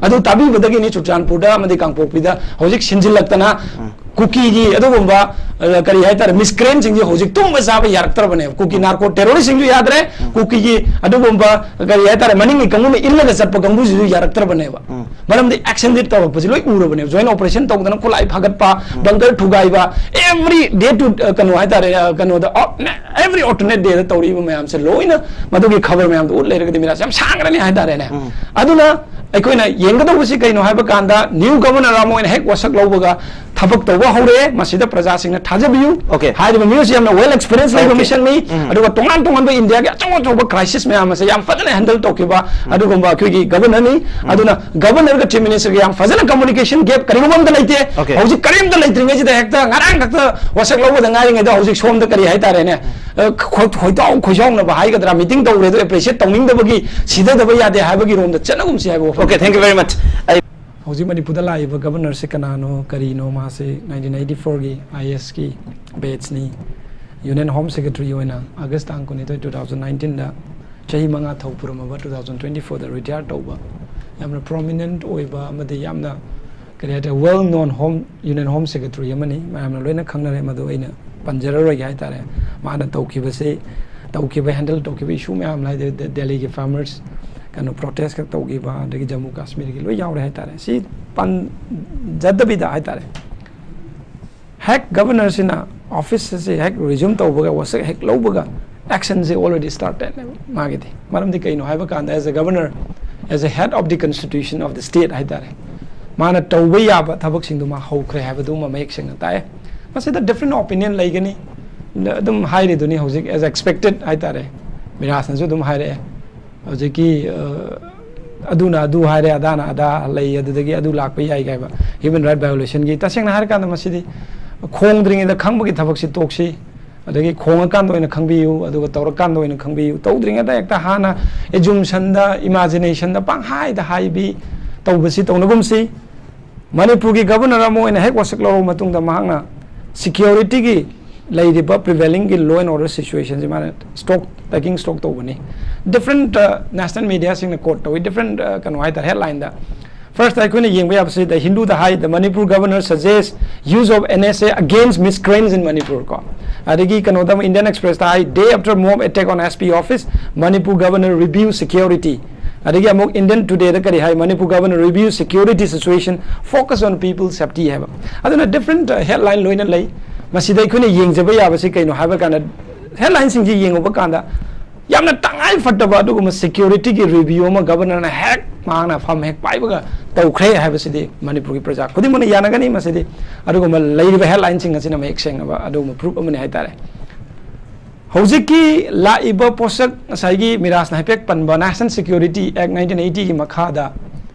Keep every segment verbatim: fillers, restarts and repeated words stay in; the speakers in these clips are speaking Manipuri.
ꯑꯗꯨ ꯇꯥꯕꯤꯕꯗꯒꯤꯅꯤ ꯆꯨꯔꯆꯥꯟꯄꯨꯔꯗ ꯑꯃꯗꯤ ꯀꯥꯡꯄꯣꯛꯄꯤꯗ ꯍꯧꯖꯤꯛ ꯁꯤꯟꯖꯤꯜꯂꯛꯇꯅ ꯀꯨꯀꯤꯒꯤ ꯑꯗꯨꯒꯨꯝꯕ, ꯑ, ꯀꯔꯤ ꯍꯥꯏꯇꯥꯔꯦ, ꯃꯤꯁꯀ꯭ꯔꯦꯟꯁꯤꯡꯁꯦ ꯍꯧꯖꯤꯛ ꯇꯨꯝꯕ ꯆꯥꯕ ꯌꯥꯔꯛꯇ꯭ꯔꯕꯅꯦꯕ꯫ ꯀꯨꯀꯤ ꯅꯥꯔꯀꯣ ꯇꯦꯔꯣꯔꯤꯁꯁꯤꯡꯁꯨ ꯌꯥꯗ꯭ꯔꯦ, ꯀꯨꯀꯤꯒꯤ ꯑꯗꯨꯒꯨꯝꯕ, ꯀꯔꯤ ꯍꯥꯏꯇꯥꯔꯦ, ꯃꯅꯤꯡꯒꯤ ꯀꯥꯡꯕꯨꯅ ꯏꯜꯂꯒ ꯆꯠꯄ ꯀꯥꯡꯕꯨꯁꯤꯁꯨ ꯌꯥꯔꯛꯇ꯭ꯔꯕꯅꯦꯕ꯫ ꯃꯔꯝꯗꯤ ꯑꯦꯛꯁꯟꯗꯤ ꯇꯧꯔꯛꯄꯁꯤ ꯂꯣꯏ ꯎꯔꯕꯅꯦꯕ꯫ ꯖꯣꯏꯟ ꯑꯣꯄꯔꯦꯁꯟ ꯇꯧꯗꯅ ꯈꯨꯠꯂꯥꯏ ꯐꯥꯒꯠꯄ, ꯕꯪꯀꯔ ꯊꯨꯒꯥꯏꯕ, every day to, ꯑ, ꯀꯩꯅꯣ ꯍꯥꯏꯇꯥꯔꯦ, ꯑ, ꯀꯩꯅꯣꯗ, ꯑ, every alternate dayꯗ ꯇꯧꯔꯛꯏꯕ ꯃꯌꯥꯝꯁꯦ ꯂꯣꯏꯅ ꯃꯗꯨꯒꯤ ꯈꯕꯔ ꯃꯌꯥꯝꯗꯣ ꯎꯠ ꯂꯩꯔꯒꯗꯤ ꯃꯤꯔꯥꯁ ꯌꯥꯝ ꯁꯥꯡꯈ꯭ꯔꯅꯤ ꯍꯥꯏꯇꯥꯔꯦꯅꯦ꯫ ꯑꯗꯨꯅ ꯑꯩꯈꯣꯏꯅ ꯌꯦꯡꯒꯗꯧꯕꯁꯤ ꯀꯩꯅꯣ ꯍꯥꯏꯕ ꯀꯥꯟꯗ, ꯅ꯭ꯌꯨ ꯒꯕꯔꯅꯔ ꯑꯃ ꯑꯣꯏꯅ ꯍꯦꯛ ꯋꯥꯁꯛ ꯂꯧꯕꯒ ꯊꯕꯛ ꯇꯧꯕ ꯍꯧꯔꯦ꯫ ꯃꯁꯤꯗ ꯄ꯭ꯔꯖꯥꯁꯤꯡꯅ ꯊꯥꯖꯕꯤꯌꯨ꯫ Okay. ꯍꯥꯏꯔꯤꯕ ꯃꯤꯑꯣꯏꯁꯤ ꯌꯥꯝꯅ ꯋꯦꯜ ꯑꯦꯛꯁꯄꯤꯔꯤꯌꯦꯟꯁ ꯂꯩꯕ Okay. ꯃꯤꯁꯛꯅꯤ꯫ ꯎꯝ. ꯑꯗꯨꯒ ꯇꯣꯉꯥꯟ ꯇꯣꯉꯥꯟꯕ ꯏꯟꯗꯤꯌꯥꯒꯤ ꯑꯆꯧ ꯑꯆꯧꯕ ꯀ꯭ꯔꯥꯏꯁꯤꯁ ꯃꯌꯥꯝ ꯑꯁꯦ ꯌꯥꯝ ꯐꯖꯅ ꯍꯦꯟꯗꯜ ꯇꯧꯈꯤꯕ ꯑꯗꯨꯒꯨꯝꯕ ꯑꯩꯈꯣꯏꯒꯤ ꯒꯕꯔꯅꯔꯅꯤ꯫ ꯑꯗꯨꯅ ꯒꯕꯔꯅꯔꯒ ꯆꯤꯐ ꯃꯤꯅꯤꯁꯇꯔꯒ ꯌꯥꯝ ꯐꯖꯅ ꯀꯝꯃꯨꯅꯤꯀꯦꯁꯟ ꯒꯦꯞ ꯀꯔꯤꯒꯨꯝꯕ ꯑꯝꯇ ꯂꯩꯇꯦ꯫ Okay. ꯍꯧꯖꯤꯛ ꯀꯔꯤꯝꯇ ꯂꯩꯇ꯭ꯔꯤꯉꯩꯁꯤꯗ ꯍꯦꯛꯇ ꯉꯔꯥꯡ ꯈꯛꯇ ꯋꯥꯁꯛ ꯂꯧꯕꯗ ꯉꯥꯏꯔꯤꯉꯩꯗ ꯍꯧꯖꯤꯛ ꯁꯣꯝꯗ ꯀꯔꯤ ꯍꯥꯏꯇꯥꯔꯦꯅꯦ, ꯑ, ꯈꯣꯏ-, ꯈꯣꯏꯗꯥꯎ ꯈꯣꯏꯖꯥꯎꯅꯕ ꯍꯥꯏꯒꯗ꯭ꯔꯥ, ꯃꯤꯇꯤꯡ ꯇꯧꯔꯦ ꯑꯗꯣ ꯑꯦꯄ꯭ꯔꯤꯁꯤꯌꯦꯠ ꯇꯧꯅꯤꯡꯗꯕꯒꯤ ꯁꯤꯗꯗꯕ ꯌꯥꯗꯦ ꯍꯥꯏꯕꯒꯤ ꯔꯣꯝꯗ ꯆꯠꯅꯒꯨꯝꯁꯤ ꯍꯥꯏꯕ ꯋꯥꯐꯝ꯫ Okay, thank you very much. ꯑꯩ ꯍꯧꯖꯤꯛ ꯃꯅꯤꯄꯨꯔꯗ ꯂꯥꯛꯏꯕ ꯒꯕꯔꯅꯔꯁꯦ ꯀꯅꯥꯅꯣ, ꯀꯔꯤꯅꯣ? ꯃꯥꯁꯦ ꯅꯥꯏꯟꯇꯤꯟ ꯑꯩꯠꯇꯤ ꯐꯣꯔꯒꯤ ꯑꯥꯏ ꯑꯦꯁꯀꯤ ꯕꯦꯠꯁꯅꯤ꯫ ꯌꯨꯅꯤꯌꯟ ꯍꯣꯝ ꯁꯦꯀ꯭ꯔꯦꯇꯔꯤ ꯑꯣꯏꯅ ꯑꯥꯒꯁ ꯇꯥꯡ ꯀꯨꯟꯅꯤꯊꯣꯏ, ꯇꯨ ꯊꯥꯎꯖꯟ ꯅꯥꯏꯟꯇꯤꯟꯗ ꯆꯍꯤ ꯃꯉꯥ ꯊꯧ ꯄꯨꯔꯝꯃꯕ, ꯇꯨ ꯊꯥꯎꯖꯟ ꯇ꯭ꯋꯦꯟꯇꯤ ꯐꯣꯔꯗ ꯔꯤꯇꯥꯌꯔ ꯇꯧꯕ, ꯌꯥꯝꯅ ꯄ꯭ꯔꯣꯃꯤꯅꯦꯟꯠ ꯑꯣꯏꯕ ꯑꯃꯗꯤ ꯌꯥꯝꯅ, ꯀꯔꯤ ꯍꯥꯏꯇꯥꯔꯦ, ꯋꯦꯜ ꯅꯣꯟ ꯍꯣꯝ, ꯌꯨꯅꯤꯌꯟ ꯍꯣꯝ ꯁꯦꯀ꯭ꯔꯦꯇꯔꯤ ꯑꯃꯅꯤ꯫ ꯃꯌꯥꯝꯅ ꯂꯣꯏꯅ ꯈꯪꯅꯔꯦ, ꯃꯗꯨ ꯑꯩꯅ ꯄꯟꯖꯔꯔꯣꯏꯒꯦ ꯍꯥꯏꯇꯥꯔꯦ꯫ ꯃꯥꯅ ꯇꯧꯈꯤꯕꯁꯤ, ꯇꯧꯈꯤꯕ, ꯍꯦꯟꯗꯜ ꯇꯧꯈꯤꯕ ꯏꯁꯨ ꯃꯌꯥꯝ ꯍꯥꯏꯗꯤ ꯗꯦ-, ꯗꯦꯜꯂꯤꯒꯤ ꯐꯥꯔꯃꯔꯁ ꯀꯩꯅꯣ ꯄ꯭ꯔꯣꯇꯦꯁꯀ ꯇꯧꯈꯤꯕ, ꯑꯗꯒꯤ ꯖꯝꯃꯨ ꯀꯥꯁꯃꯤꯔꯒꯤ ꯂꯣꯏ ꯌꯥꯎꯔꯦ ꯍꯥꯏꯇꯥꯔꯦ꯫ ꯁꯤ ꯄꯟꯖꯗꯕꯤꯗ ꯍꯥꯏꯇꯥꯔꯦ, ꯍꯦꯛ ꯒꯕꯔꯅꯔꯁꯤꯅ ꯑꯣꯐꯤꯁ ꯑꯁꯤ ꯍꯦꯛ ꯔꯤꯖ꯭ꯌꯨꯝ ꯇꯧꯕꯒ, ꯋꯥꯁꯛ ꯍꯦꯛ ꯂꯧꯕꯒ, ꯑꯦꯛꯁꯟꯁꯦ already started ꯅꯦꯕ ꯃꯥꯒꯤꯗꯤ꯫ ꯃꯔꯝꯗꯤ ꯀꯩꯅꯣ ꯍꯥꯏꯕ ꯀꯥꯟꯗ, as a governor, as a head of the constitution of the state ꯍꯥꯏꯇꯥꯔꯦ, ꯃꯥꯅ ꯇꯧꯕ ꯌꯥꯕ ꯊꯕꯛꯁꯤꯡꯗꯣ ꯃꯥ ꯍꯧꯈ꯭ꯔꯦ ꯍꯥꯏꯕꯗꯨꯃ ꯃꯌꯦꯛ ꯁꯦꯡꯅ ꯇꯥꯛꯑꯦ꯫ ꯃꯁꯤꯗ ꯗꯤꯐ꯭ꯔꯦꯟ ꯑꯣꯄꯤꯅꯤꯌꯟ ꯂꯩꯒꯅꯤ꯫ ꯑꯗꯨꯝ ꯍꯥꯏꯔꯤꯗꯨꯅꯤ ꯍꯧꯖꯤꯛ, as expected ꯍꯥꯏꯇꯥꯔꯦ, ꯃꯤꯔꯥꯖꯅꯁꯨ ꯑꯗꯨꯝ ꯍꯥꯏꯔꯛꯑꯦ꯫ ꯍꯧꯖꯤꯛꯀꯤ, ꯑ, ꯑꯗꯨꯅ ꯑꯗꯨ ꯍꯥꯏꯔꯦ, ꯑꯗꯥꯅ ꯑꯗꯥ ꯂꯩ, ꯑꯗꯨꯗꯒꯤ ꯑꯗꯨ ꯂꯥꯛꯄ ꯌꯥꯏ ꯀꯥꯏꯕ ꯍ꯭ꯌꯨꯃꯦꯟ ꯔꯥꯏꯠ ꯚꯥꯏꯑꯣꯂꯦꯁꯟꯒꯤ꯫ ꯇꯁꯦꯡꯅ ꯍꯥꯏꯔꯀꯥꯟꯗ ꯃꯁꯤꯗꯤ ꯈꯣꯡꯗ꯭ꯔꯤꯉꯩꯗ ꯈꯪꯕꯒꯤ ꯊꯕꯛꯁꯤ ꯇꯣꯛꯁꯤ, ꯑꯗꯒꯤ ꯈꯣꯡꯉꯀꯥꯟꯗ ꯑꯣꯏꯅ ꯈꯪꯕꯤꯌꯨ, ꯑꯗꯨꯒ ꯇꯧꯔꯀꯥꯟꯗ ꯑꯣꯏꯅ ꯈꯪꯕꯤꯌꯨ꯫ ꯇꯧꯗ꯭ꯔꯤꯉꯩꯗ ꯍꯦꯛꯇ ꯍꯥꯟꯅ ꯑꯦꯖꯨꯝꯁꯟꯗ, ꯏꯃꯥꯖꯤꯅꯦꯁꯟꯗ ꯄꯪꯍꯥꯏꯗ ꯍꯥꯏꯕꯤ ꯇꯧꯕꯁꯤ ꯇꯧꯅꯒꯨꯝꯁꯤ꯫ ꯃꯅꯤꯄꯨꯔꯒꯤ ꯒꯕꯔꯅꯔ ꯑꯃ ꯑꯣꯏꯅ ꯍꯦꯛ ꯋꯥꯁꯛ ꯂꯧꯔꯕ ꯃꯇꯨꯡꯗ ꯃꯍꯥꯛꯅ ꯁꯤꯀ꯭ꯌꯣꯔꯤꯇꯤꯒꯤ ꯂꯩꯔꯤꯕ ꯄ꯭ꯔꯤꯚꯦꯂꯤꯡꯒꯤ ꯂꯣ ꯑꯦꯟ ꯑꯣꯔꯗꯔ ꯁꯤꯆꯨꯋꯦꯁꯟꯁꯤ ꯃꯥꯅ ꯁ꯭ꯇꯣꯛ, ꯇꯦꯀꯤꯡ ꯁ꯭ꯇꯣꯛ ꯇꯧꯕꯅꯤ꯫ ꯗꯤꯐ꯭ꯔꯦꯟꯠ, ꯑ, ꯅꯦꯁꯅꯦꯜ ꯃꯤꯗꯤꯌꯥꯁꯤꯡꯅ ꯀꯣꯠ ꯇꯧꯏ, ꯗꯤꯐ꯭ꯔꯦꯟꯠ, ꯑ, ꯀꯩꯅꯣ ꯍꯥꯏꯇꯥꯔꯦ, ꯍꯦꯗꯂꯥꯏꯟꯗ꯫ First ꯑꯩꯈꯣꯏꯅ ꯌꯦꯡꯕ ꯌꯥꯕꯁꯤ, The Hindu the high, "The Manipur governor suggests use of N S A against miscreants in Manipur" ꯀꯣ꯫ ꯑꯗꯒꯤ ꯀꯩꯅꯣꯗ ꯑꯃꯨꯛ Indian Express ꯇ ꯍꯥꯏ, "Day after mob attack on S P office, Manipur governor reviews security." ꯑꯗꯒꯤ ꯑꯃꯨꯛ Indian Today ꯗ ꯀꯔꯤ ꯍꯥꯏ, "Manipur governor reviews security situation, focus on people's safety" ꯍꯥꯏꯕ꯫ ꯑꯗꯨꯅ different headline ꯂꯣꯏꯅ ꯂꯩ꯫ ꯃꯁꯤꯗ ꯑꯩꯈꯣꯏꯅ ꯌꯦꯡꯖꯕ ꯌꯥꯕꯁꯤ ꯀꯩꯅꯣ ꯍꯥꯏꯕ ꯀꯥꯟꯗ, headline ꯁꯤꯡꯁꯤ ꯌꯦꯡꯉꯨꯕ ꯀꯥꯟꯗ ꯌꯥꯝꯅ ꯇꯉꯥꯏ ꯐꯠꯇꯕ ꯑꯗꯨꯒꯨꯝꯕ security ꯒꯤ review ꯑꯃ governor ꯅ ꯍꯦꯛ ꯃꯍꯥꯛꯅ ꯐꯝ ꯍꯦꯛ ꯄꯥꯏꯕꯒ ꯇꯧꯈ꯭ꯔꯦ ꯍꯥꯏꯕꯁꯤꯗꯤ ꯃꯅꯤꯄꯨꯔꯒꯤ ꯄ꯭ꯔꯖꯥ ꯈꯨꯗꯤꯡꯃꯛꯅ ꯌꯥꯅꯒꯅꯤ꯫ ꯃꯁꯤꯗꯤ ꯑꯗꯨꯒꯨꯝꯕ ꯂꯩꯔꯤꯕ headline ꯁꯤꯡ ꯑꯁꯤꯅ ꯃꯌꯦꯛ ꯁꯦꯡꯅꯕ ꯑꯗꯨꯒꯨꯝꯕ proof ꯑꯃꯅꯤ ꯍꯥꯏꯇꯥꯔꯦ꯫ ꯍꯧꯖꯤꯛꯀꯤ ꯂꯥꯛꯏꯕ ꯄꯣꯠꯁꯛ, ꯉꯁꯥꯏꯒꯤ ꯃꯤꯔꯥꯖꯅ ꯍꯥꯏꯐꯦꯠ ꯄꯟꯕ National Security Act nineteen eighty ꯒꯤ ꯃꯈꯥꯗ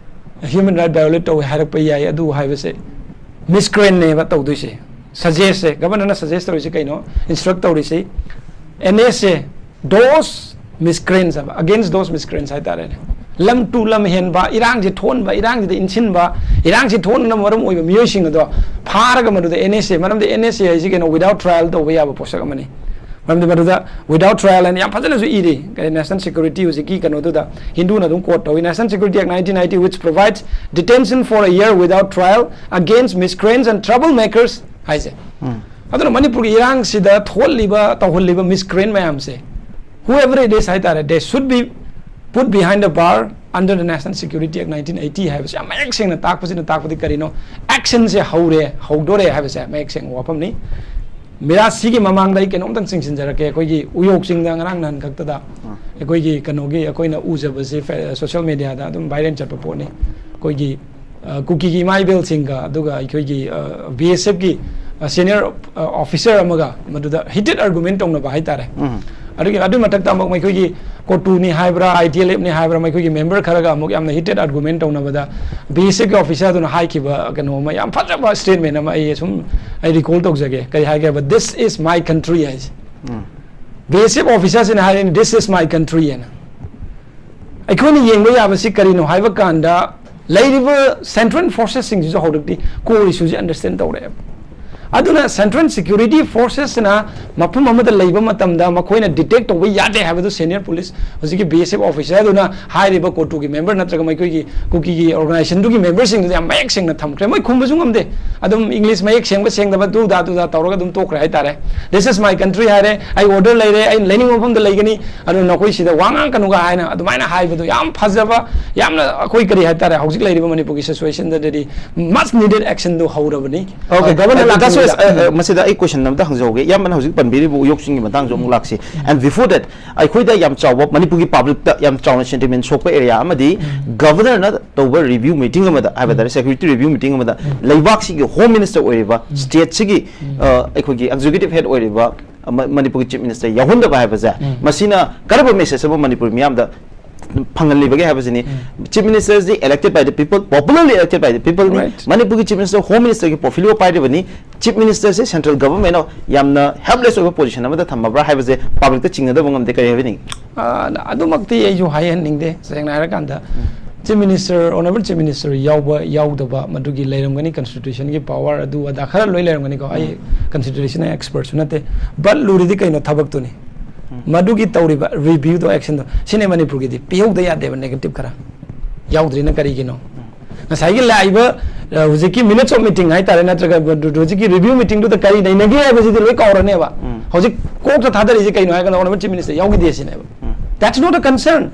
human right violate ꯇꯧꯋꯦ ꯍꯥꯏꯔꯛꯄ ꯌꯥꯏ꯫ ꯑꯗꯨ ꯍꯥꯏꯕꯁꯦ miscreant ꯅꯦꯕ ꯇꯧꯗꯣꯏꯁꯦ꯫ Suggest ꯁꯦ, governor ꯅ suggest ꯇꯧꯔꯤꯁꯦ ꯀꯩꯅꯣ? Instruct ꯇꯧꯔꯤꯁꯦ N S A, those miscreants ꯍꯥꯏꯕ, against those miscreants ꯍꯥꯏꯇꯥꯔꯦꯅꯦ꯫ ꯂꯝ ꯇꯨ ꯂꯝ ꯍꯦꯟꯕ, ꯏꯔꯥꯡꯁꯦ ꯊꯣꯛꯍꯟꯕ, ꯏꯔꯥꯡꯁꯤꯗ ꯏꯟꯁꯤꯟꯕ, ꯏꯔꯥꯡꯁꯤ ꯊꯣꯛꯍꯟꯅꯕ ꯃꯔꯝ ꯑꯣꯏꯕ ꯃꯤꯑꯣꯏꯁꯤꯡ ꯑꯗꯣ ꯐꯥꯔꯒ ꯃꯗꯨꯗ N S A, ꯃꯔꯝꯗꯤ N S A ꯍꯥꯏꯁꯤ ꯀꯩꯅꯣ, without trial ꯇꯧꯕ ꯌꯥꯕ ꯄꯣꯠꯁꯛ ꯑꯃꯅꯤ꯫ ꯃꯔꯝꯗꯤ ꯃꯗꯨꯗ without trial ꯍꯥꯏꯅ ꯌꯥꯝ ꯐꯖꯅꯁꯨ ꯏꯔꯤ꯫ ꯀꯩ, National Security ꯍꯧꯖꯤꯛꯀꯤ ꯀꯩꯅꯣꯗꯨꯗ Hindu ꯅ ꯑꯗꯨꯝ quote ꯇꯧꯏ, "National Security Act nineteen ninety, which provides detention for a year without trial against miscreants and troublemakers" ꯍꯥꯏꯁꯦ꯫ ꯑꯗꯨꯅ ꯃꯅꯤꯄꯨꯔꯒꯤ ꯏꯔꯥꯡꯁꯤꯗ ꯊꯣꯛꯍꯜꯂꯤꯕ, ꯇꯧꯍꯜꯂꯤꯕ miscreant ꯃꯌꯥꯝꯁꯦ, whoever it is ꯍꯥꯏꯇꯥꯔꯦ, they should be put behind the bar under the National Security Act nineteen eighty ꯍꯥꯏꯕꯁꯦ ꯌꯥꯝ ꯃꯌꯦꯛ ꯁꯦꯡꯅ ꯇꯥꯛꯄꯁꯤꯅ ꯇꯥꯛꯄꯗꯤ ꯀꯔꯤꯅꯣ? Action ꯁꯦ ꯍꯧꯔꯦ, ꯍꯧꯗꯣꯔꯦ ꯍꯥꯏꯕꯁꯦ ꯃꯌꯦꯛ ꯁꯦꯡꯕ ꯋꯥꯐꯝꯅꯤ꯫ ꯃꯤꯔꯥꯖ, ꯁꯤꯒꯤ ꯃꯃꯥꯡꯗ ꯑꯩ ꯀꯩꯅꯣꯝꯇꯪ ꯆꯤꯡꯁꯤꯟꯖꯔꯛꯀꯦ꯫ ꯑꯩꯈꯣꯏꯒꯤ ꯎꯌꯣꯛ ꯆꯤꯡꯗ ꯉꯔꯥꯡ ꯅꯍꯥꯟ ꯈꯛꯇꯗ ꯑꯩꯈꯣꯏꯒꯤ ꯀꯩꯅꯣꯒꯤ, ꯑꯩꯈꯣꯏꯅ ꯎꯖꯕꯁꯤ ꯐꯦ-, social media ꯗ ꯑꯗꯨꯝ viral ꯆꯠꯄ ꯄꯣꯠꯅꯤ꯫ ꯑꯩꯈꯣꯏꯒꯤ, ꯑ, ꯀꯨꯀꯤꯒꯤ ꯏꯃꯥ ꯏꯕꯦꯜꯁꯤꯡꯒ ꯑꯗꯨꯒ ꯑꯩꯈꯣꯏꯒꯤ, ꯑ, B S F ꯀꯤ, ꯑ, senior, ꯑ, officer ꯑꯃꯒ ꯃꯗꯨꯗ heated argument ꯇꯧꯅꯕ ꯍꯥꯏꯇꯥꯔꯦ꯫ ꯑꯗꯨꯒꯤ, ꯑꯗꯨꯒꯤ ꯃꯊꯛꯇ ꯑꯃꯨꯛ ꯃꯈꯣꯏꯒꯤ COTU ꯅꯤ ꯍꯥꯏꯕ꯭ꯔꯥ, I T L F ꯅꯤ ꯍꯥꯏꯕ꯭ꯔꯥ, ꯃꯈꯣꯏꯒꯤ member ꯈꯔꯒ ꯑꯃꯨꯛ ꯌꯥꯝꯅ heated argument ꯇꯧꯅꯕꯗ B S F ꯀꯤ officer ꯗꯨꯅ ꯍꯥꯏꯈꯤꯕ ꯀꯩꯅꯣ ꯑꯃ, ꯌꯥꯝ ꯐꯖꯕ statement ꯑꯃ ꯑꯩ ꯁꯨꯝ, ꯑꯩ recall ꯇꯧꯖꯒꯦ꯫ ꯀꯔꯤ ꯍꯥꯏꯒꯦ ꯍꯥꯏꯕ, "This is my country" ꯍꯥꯏꯁꯦ꯫ B S F officer ꯁꯤꯅ ꯍꯥꯏꯔꯤꯅꯤ, "This is my country" ꯍꯥꯏꯅ꯫ ꯑꯩꯈꯣꯏꯅ ꯌꯦꯡꯕ ꯌꯥꯕꯁꯤ ꯀꯔꯤꯅꯣ ꯍꯥꯏꯕ ꯀꯥꯟꯗ, ꯂꯩꯔꯤꯕ central forces ꯁꯤꯡꯁꯤꯁꯨ ꯍꯧꯖꯤꯛꯇꯤ core issue ꯁꯤ understand ꯇꯧꯔꯛꯑꯦꯕ꯫ ꯑꯗꯨꯅ Central Security Forcesꯅ ꯃꯐꯝ ꯑꯃꯗ ꯂꯩꯕ ꯃꯇꯝꯗ ꯃꯈꯣꯏꯅ detect ꯇꯧꯕ ꯌꯥꯗꯦ ꯍꯥꯏꯕꯗꯨ senior police, ꯍꯧꯖꯤꯛꯀꯤ B S F officer ꯑꯗꯨꯅ ꯍꯥꯏꯔꯤꯕ COTUꯒꯤ member ꯅꯠꯇ꯭ꯔꯒ ꯃꯈꯣꯏꯒꯤ ꯀꯨꯀꯤꯒꯤ organizationꯗꯨꯒꯤ memberꯁꯤꯡꯗꯨꯗ ꯌꯥꯝ ꯃꯌꯦꯛ ꯁꯦꯡꯅ ꯊꯝꯈ꯭ꯔꯦ꯫ ꯃꯣꯏ ꯈꯨꯝꯕꯁꯨ ꯉꯝꯗꯦ, ꯑꯗꯨꯝ English ꯃꯌꯦꯛ ꯁꯦꯡꯕ ꯁꯦꯡꯗꯕ ꯗꯨꯗꯥ ꯗꯨꯗꯥ ꯇꯧꯔꯒ ꯑꯗꯨꯝ ꯇꯣꯛꯈ꯭ꯔꯦ ꯍꯥꯏꯇꯥꯔꯦ꯫ "This is my country" ꯍꯥꯏꯔꯦ, "ꯑꯩ order ꯂꯩꯔꯦ, ꯑꯩꯅ ꯂꯩꯅꯤꯡꯕ ꯃꯐꯝꯗ ꯂꯩꯒꯅꯤ, ꯑꯗꯨꯅ ꯅꯈꯣꯏ ꯁꯤꯗ ꯋꯥ ꯉꯥꯡꯀꯅꯨꯒ" ꯍꯥꯏꯅ ꯑꯗꯨꯃꯥꯏꯅ ꯍꯥꯏꯕꯗꯣ ꯌꯥꯝ ꯐꯖꯕ, ꯌꯥꯝꯅ ꯑꯩꯈꯣꯏ ꯀꯔꯤ ꯍꯥꯏꯇꯥꯔꯦ, ꯍꯧꯖꯤꯛ ꯂꯩꯔꯤꯕ ꯃꯅꯤꯄꯨꯔꯒꯤ situationꯗꯗꯤ much needed actionꯗꯨ ꯍꯧꯔꯕꯅꯤ꯫ Okay, Governor ꯑ, ꯂꯥꯛꯇ꯭ꯔꯤꯉꯩꯗ꯫ ꯗꯥꯁ ꯋꯦꯁ, ꯑ, ꯑ, ꯃꯁꯤꯗ ꯑꯩ question ꯑꯃꯇ ꯍꯪꯖꯍꯧꯒꯦ꯫ ꯏꯌꯥꯝꯕꯅ ꯍꯧꯖꯤꯛ ꯄꯟꯕꯤꯔꯤꯕ ꯎꯌꯣꯛꯁꯤꯡꯒꯤ ꯃꯇꯥꯡꯁꯨ ꯑꯃꯨꯛ ꯂꯥꯛꯁꯤ꯫ And before that, ꯑꯩꯈꯣꯏꯗ ꯌꯥꯝ ꯆꯥꯎꯕ, ꯃꯅꯤꯄꯨꯔꯒꯤ publicꯇ ꯌꯥꯝ ꯆꯥꯎꯅ sentiment ꯁꯣꯛꯄ area ꯑꯃꯗꯤ Governorꯅ ꯇꯧꯕ review meeting ꯑꯃꯗ, ꯍꯥꯏꯕ ꯇꯥꯔꯦ, security review meeting ꯑꯃꯗ ꯂꯩꯕꯥꯛꯁꯤꯒꯤ Home Minister ꯑꯣꯏꯔꯤꯕ, stateꯁꯤꯒꯤ, ꯑ, ꯑꯩꯈꯣꯏꯒꯤ executive head ꯑꯣꯏꯔꯤꯕ, ꯑ, ꯃ-, ꯃꯅꯤꯄꯨꯔꯒꯤ Chief Minister ꯌꯥꯎꯍꯟꯗꯕ ꯍꯥꯏꯕꯁꯦ, ꯃꯁꯤꯅ ꯀꯔꯝꯕ message ꯑꯃ ꯃꯅꯤꯄꯨꯔ ꯃꯤꯌꯥꯝꯗ ꯐꯪꯍꯜꯂꯤꯕꯒꯦ ꯍꯥꯏꯕꯁꯤꯅꯤ꯫ Chief Minister is elected by the people, popularly elected by the people ꯅꯤ꯫ Right. ꯃꯅꯤꯄꯨꯔꯒꯤ Chief Minister Home Ministerꯒꯤ portfolio ꯄꯥꯏꯔꯤꯕꯅꯤ꯫ Chief Ministerꯁꯦ central governmentꯅ ꯌꯥꯝꯅ helpless ꯑꯣꯏꯕ position ꯑꯃꯗ ꯊꯝꯃꯕ꯭ꯔꯥ ꯍꯥꯏꯕꯁꯦ publicꯇ ꯆꯤꯡꯅꯗꯕ ꯉꯝꯗꯦ꯫ ꯀꯔꯤ ꯍꯥꯏꯕꯤꯅꯤꯡꯉꯤ? ꯑ, ꯑꯗꯨꯃꯛꯇꯤ ꯑꯩꯁꯨ ꯍꯥꯏꯍꯟꯅꯤꯡꯗꯦ, ꯁꯦꯡꯅ ꯍꯥꯏꯔꯀꯥꯟꯗ꯫ Chief Minister, Honourable Chief Minister ꯌꯥꯎꯕ ꯌꯥꯎꯗꯕ ꯃꯗꯨꯒꯤ ꯂꯩꯔꯝꯒꯅꯤ, constitutionꯒꯤ power ꯑꯗꯨ ꯑꯗꯥ ꯈꯔ ꯂꯣꯏ ꯂꯩꯔꯝꯒꯅꯤꯀꯣ꯫ ꯑꯩ constitutionꯒꯤ expertꯁꯨ ꯅꯠꯇꯦ, but ꯂꯨꯔꯤꯗꯤ ꯀꯩꯅꯣ ꯊꯕꯛꯇꯨꯅꯤ꯫ ꯃꯗꯨꯒꯤ ꯇꯧꯔꯤꯕ reviewꯗꯣ, actionꯗꯣ, ꯁꯤꯅꯦ ꯃꯅꯤꯄꯨꯔꯒꯤꯗꯤ ꯄꯤꯍꯧꯗ ꯌꯥꯗꯦꯕ negative ꯈꯔ꯫ ꯌꯥꯎꯗ꯭ꯔꯤꯅ ꯀꯔꯤꯒꯤꯅꯣ? ꯉꯁꯥꯏꯒꯤ ꯂꯥꯛꯏꯕ, ꯑ, ꯍꯧꯖꯤꯛꯀꯤ minutes of meeting ꯍꯥꯏꯇꯥꯔꯦ, ꯅꯠꯇ꯭ꯔꯒ ꯍꯧꯖꯤꯛꯀꯤ review meetingꯗꯨꯗ ꯀꯔꯤ ꯅꯩꯅꯒꯦ ꯍꯥꯏꯕꯁꯤꯗꯤ ꯂꯣꯏ ꯀꯥꯎꯔꯅꯦꯕ꯫ ꯍꯧꯖꯤꯛ ꯀꯣꯛꯇ ꯊꯥꯗꯔꯤꯁꯦ ꯀꯩꯅꯣ ꯍꯥꯏꯔꯒꯅ Honourable Chief Minister ꯌꯥꯎꯈꯤꯗꯦ ꯁꯤꯅꯦꯕ꯫ That's not a concern.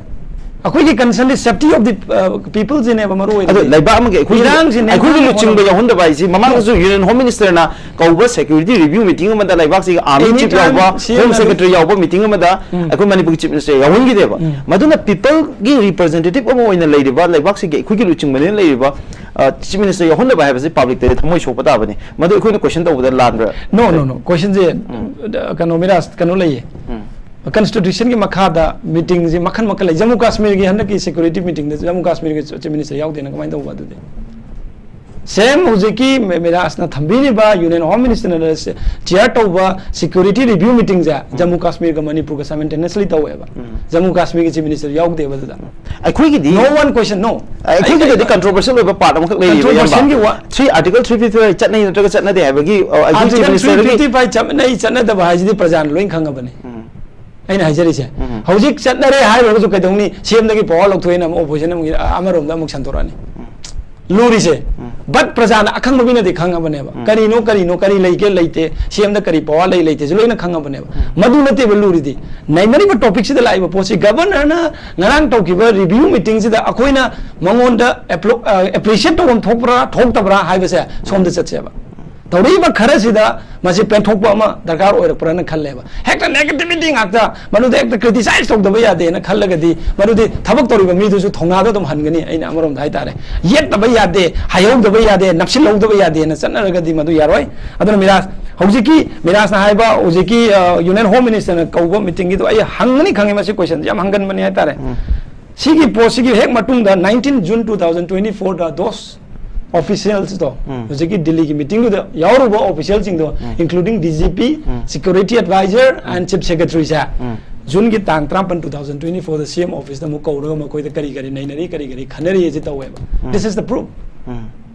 ꯑꯩꯈꯣꯏꯒꯤ concernꯗꯤ safety of the, uh, peopleꯁꯤꯅꯦꯕ ꯃꯔꯨ ꯑꯣꯏꯅ꯫ ꯑꯗꯣ ꯂꯩꯕꯥꯛ ꯑꯃꯒꯤ ꯑꯩꯈꯣꯏꯒꯤ, ꯏꯔꯥꯡꯁꯤꯅꯦ ꯑꯩꯈꯣꯏꯒꯤ ꯂꯨꯆꯤꯡꯕ ꯌꯥꯎꯍꯟꯗꯕ ꯍꯥꯏꯁꯤ, ꯃꯃꯥꯡꯗꯁꯨ Union Home Ministerꯅ ꯀꯧꯕ security review meeting ꯑꯃꯗ ꯂꯩꯕꯥꯛꯁꯤꯒꯤ Army Chief ꯌꯥꯎꯕ, Home Secretary ꯌꯥꯎꯕ meeting ꯑꯃꯗ ꯑꯩꯈꯣꯏ ꯃꯅꯤꯄꯨꯔꯒꯤ Chief Minister ꯌꯥꯎꯍꯟꯈꯤꯗꯦꯕ꯫ ꯃꯗꯨꯅ peopleꯒꯤ representative ꯑꯃ ꯑꯣꯏꯅ ꯂꯩꯔꯤꯕ, ꯂꯩꯕꯥꯛꯁꯤꯒꯤ ꯑꯩꯈꯣꯏꯒꯤ ꯂꯨꯆꯤꯡꯕꯅꯤꯅ ꯂꯩꯔꯤꯕ, ꯑ, Chief Minister ꯌꯥꯎꯍꯟꯗꯕ ꯍꯥꯏꯕꯁꯤ publicꯇꯗꯤ ꯊꯃꯣꯏ ꯁꯣꯛꯄ ꯇꯥꯕꯅꯤ꯫ ꯃꯗꯨ ꯑꯩꯈꯣꯏꯅ question ꯇꯧꯕꯗ ꯂꯥꯟꯕ꯭ꯔꯥ? No, no, no. Questionꯁꯦ, ꯑ, ꯀꯩꯅꯣ, ꯃꯤꯔꯥꯖ, ꯀꯩꯅꯣ ꯂꯩꯌꯦ꯫ Constitutionꯒꯤ ꯃꯈꯥꯗ meetingꯁꯦ ꯃꯈꯜ ꯃꯈꯜ ꯂꯩ꯫ ꯖꯝꯃꯨ ꯀꯥꯁꯃꯤꯔꯒꯤ ꯍꯟꯗꯛꯀꯤ security meetingꯗ ꯖꯝꯃꯨ ꯀꯥꯁꯃꯤꯔꯒꯤ Chief Minister ꯌꯥꯎꯗꯦꯅ ꯀꯃꯥꯏꯅ ꯇꯧꯕ ꯑꯗꯨꯗꯤ? ꯁꯦꯝ ꯍꯧꯖꯤꯛꯀꯤ ꯃꯤ- ꯃꯤꯔꯥꯖꯅ ꯊꯝꯕꯤꯔꯤꯕ ꯌꯨꯅꯤꯌꯟ ꯍꯣꯝ ꯃꯤꯅꯤꯁꯇꯔꯅ ꯁꯦ- ꯆꯤꯌꯥꯔ ꯇꯧꯕ ꯁꯦꯀ꯭ꯌꯨꯔꯤꯇꯤ ꯔꯤꯚ꯭ꯌꯨ ꯃꯤꯇꯤꯡꯁꯦ ꯖꯝꯃꯨ ꯀꯥꯁꯃꯤꯔꯒ ꯃꯅꯤꯄꯨꯔꯒ ꯁꯥꯏꯃꯜꯇꯦꯅꯤꯌꯁꯂꯤ ꯇꯧꯋꯦꯕ꯫ ꯖꯝꯃꯨ ꯀꯥꯁꯃꯤꯔꯒꯤ ꯆꯤꯐ ꯃꯤꯅꯤꯁꯇꯔ ꯌꯥꯎꯗꯦꯕ ꯑꯗꯨꯗ꯫ ꯑꯩꯈꯣꯏꯒꯤꯗꯤ No one question, no. ꯑꯩꯈꯣꯏꯒꯤꯗꯗꯤ ꯀꯟꯇ꯭ꯔꯣꯕꯔꯁꯤꯌꯦꯜ ꯑꯣꯏꯕ ꯄꯥꯔꯠ ꯑꯃꯈꯛ ꯂꯩꯔꯤꯕ, Controversialꯒꯤ ꯏꯌꯥꯝꯕ꯫ ꯋꯥ- Three, Article three fifty five ꯆꯠꯅꯩ ꯅꯠꯇ꯭ꯔꯒ ꯆꯠꯅꯗꯦ ꯍꯥꯏꯕꯒꯤ, ꯑ, ꯑꯩꯈꯣꯏ ꯆꯤꯐ Article ꯃꯤꯅꯤꯁꯇꯔꯒꯤ three fifty five ꯆꯠꯅꯩ ꯆꯠꯅꯗꯕ ꯍꯥꯏꯁꯤꯗꯤ ꯄ꯭ꯔꯖꯥꯅ ꯂꯣꯏ ꯈꯪꯉꯕꯅꯤ꯫ ꯑꯩꯅ ꯍꯥꯏꯖꯔꯤꯁꯦ, ꯍꯧꯖꯤꯛ ꯆꯠꯅꯔꯦ ꯍꯥꯏꯔꯨꯔꯒꯁꯨ ꯀꯩꯗꯧꯅꯤ? ꯁꯤ ꯑꯦꯝꯗꯒꯤ ꯄꯋꯥꯔ ꯂꯧꯊꯣꯛꯑꯦꯅ ꯑꯃꯨꯛ ꯑꯣꯄꯣꯖꯤꯁꯟ ꯑꯃꯨꯛ ꯑꯃꯔꯣꯝꯗ ꯑꯃꯨꯛ ꯁꯟꯗꯣꯔꯛꯑꯅꯤ꯫ ꯂꯨꯔꯤꯁꯦ꯫ ꯕꯠ ꯄ꯭ꯔꯖꯥꯅ ꯑꯈꯪꯕ ꯃꯤꯅꯗꯤ ꯈꯪꯉꯕꯅꯦꯕ꯫ ꯀꯔꯤꯅꯣ, ꯀꯔꯤꯅꯣ, ꯀꯔꯤ ꯂꯩꯒꯦ, ꯂꯩꯇꯦ, ꯁꯤ ꯑꯦꯝꯗ ꯀꯔꯤ ꯄꯋꯥꯔ ꯂꯩ, ꯂꯩꯇꯦꯁꯦ ꯂꯣꯏꯅ ꯈꯪꯉꯕꯅꯦꯕ꯫ ꯃꯗꯨ ꯅꯠꯇꯦꯕ ꯂꯨꯔꯤꯗꯤ꯫ ꯅꯩꯅꯔꯤꯕ ꯇꯣꯄꯤꯛꯁꯤꯗ ꯂꯥꯛꯏꯕ ꯄꯣꯠꯁꯤ ꯒꯕꯔꯅꯔꯅ ꯉꯔꯥꯡ ꯇꯧꯈꯤꯕ ꯔꯤꯚꯤꯌꯨ ꯃꯤꯇꯤꯡꯁꯤꯗ ꯑꯩꯈꯣꯏꯅ ꯃꯉꯣꯟꯗ ꯑꯦꯄ꯭ꯔꯤꯁꯤꯌꯦꯠ ꯇꯧꯐꯝ ꯊꯣꯛꯄ꯭ꯔꯥ, ꯊꯣꯛꯇꯕ꯭ꯔꯥ ꯍꯥꯏꯕꯁꯦ ꯁꯣꯝꯗ ꯆꯠꯁꯦꯕ꯫ ꯇꯧꯔꯛꯏꯕ ꯈꯔꯁꯤꯗ ꯃꯁꯤ ꯄꯦꯟꯊꯣꯛꯄ ꯑꯃ ꯗꯔꯀꯥꯔ ꯑꯣꯏꯔꯛꯄ꯭ꯔꯥꯅ ꯈꯜꯂꯦꯕ꯫ ꯍꯦꯛꯇ ꯅꯦꯒꯦꯇꯤꯚꯤꯇꯤ ꯉꯥꯛꯇ, ꯃꯗꯨꯗ ꯍꯦꯛꯇ ꯀ꯭ꯔꯤꯇꯤꯁꯥꯏꯖ ꯇꯧꯗꯕ ꯌꯥꯗꯦꯅ ꯈꯜꯂꯒꯗꯤ, ꯃꯗꯨꯗꯤ ꯊꯕꯛ ꯇꯧꯔꯤꯕ ꯃꯤꯗꯨꯁꯨ ꯊꯧꯅꯥꯗꯣ ꯑꯗꯨꯝ ꯍꯟꯒꯅꯤ꯫ ꯑꯩꯅ ꯑꯃꯔꯣꯝꯗ ꯍꯥꯏꯇꯥꯔꯦ, ꯌꯦꯠꯇꯕ ꯌꯥꯗꯦ, ꯍꯥꯏꯍꯧꯗꯕ ꯌꯥꯗꯦ, ꯅꯞꯁꯤꯜꯍꯧꯗꯕ ꯌꯥꯗꯦꯅ ꯆꯠꯅꯔꯒꯗꯤ ꯃꯗꯨ ꯌꯥꯔꯣꯏ꯫ ꯑꯗꯨꯅ ꯃꯤꯔꯥꯖ, ꯍꯧꯖꯤꯛꯀꯤ ꯃꯤꯔꯥꯖꯅ ꯍꯥꯏꯕ, ꯍꯧꯖꯤꯛꯀꯤ ꯌꯨꯅꯤꯌꯟ ꯍꯣꯝ ꯃꯤꯅꯤꯁꯇꯔꯅ ꯀꯧꯕ ꯃꯤꯇꯤꯡꯒꯤꯗꯣ ꯑꯩ ꯍꯪꯒꯅꯤ ꯈꯪꯉꯤ, ꯃꯁꯤ ꯀꯣꯏꯁꯟꯁꯦ ꯌꯥꯝ ꯍꯪꯒꯟꯕꯅꯤ ꯍꯥꯏꯇꯥꯔꯦ꯫ ꯁꯤꯒꯤ ꯄꯣꯠꯁꯤꯒꯤ ꯍꯦꯛ ꯃꯇꯨꯡꯗ nineteen June two thousand twenty fourꯗ ꯗꯣꯁ ꯑꯣꯐꯤꯁꯤꯌꯦꯜꯁꯇꯣ, ꯍꯧꯖꯤꯛꯀꯤ ꯗꯤꯜꯂꯤꯒꯤ ꯃꯤꯇꯤꯡꯗꯨꯗ ꯌꯥꯎꯔꯨꯕ ꯑꯣꯐꯤꯁꯤꯌꯦꯜꯁꯤꯡꯗꯣ, including D G P, security advisor and chief secretaryꯁꯦ ꯖꯨꯟꯒꯤ ꯇꯥꯡ ꯇꯔꯥꯃꯥꯄꯟ, two thousand twenty fourꯗ C M officeꯇ ꯑꯃꯨꯛ ꯀꯧꯔꯒ ꯃꯈꯣꯏꯗ ꯀꯔꯤ ꯀꯔꯤ ꯅꯩꯅꯔꯤ, ꯀꯔꯤ ꯀꯔꯤ ꯈꯟꯅꯔꯤ ꯑꯁꯤ ꯇꯧꯋꯦꯕ꯫ This is the proof.